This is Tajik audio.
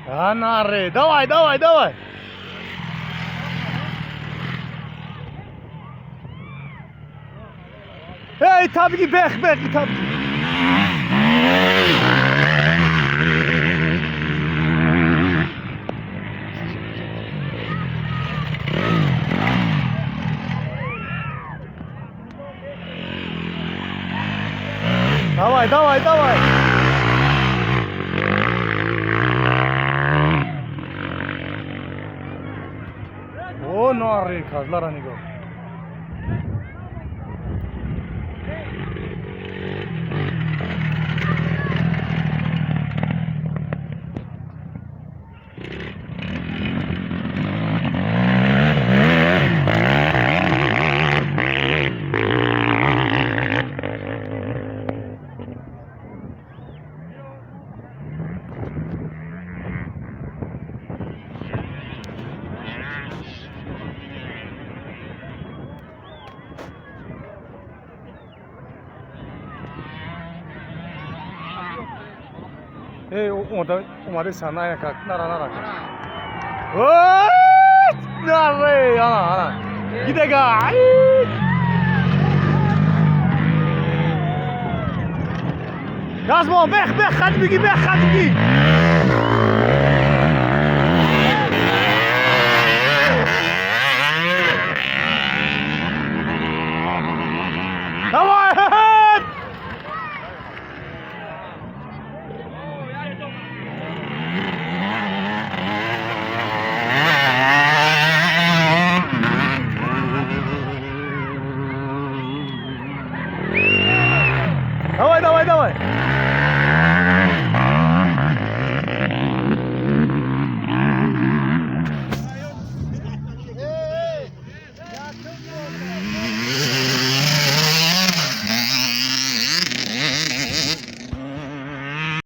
Анаре, давай, давай, давай. Эй, табиги бех, бех, табиги. Давай, давай, давай. О, наре, казлара нигоҳ. Эй, омада, омада сана яка, нара, нара. Наре, ана, ана. Гидега. Газмон, бех, бех, хат биги, бех, хат биги.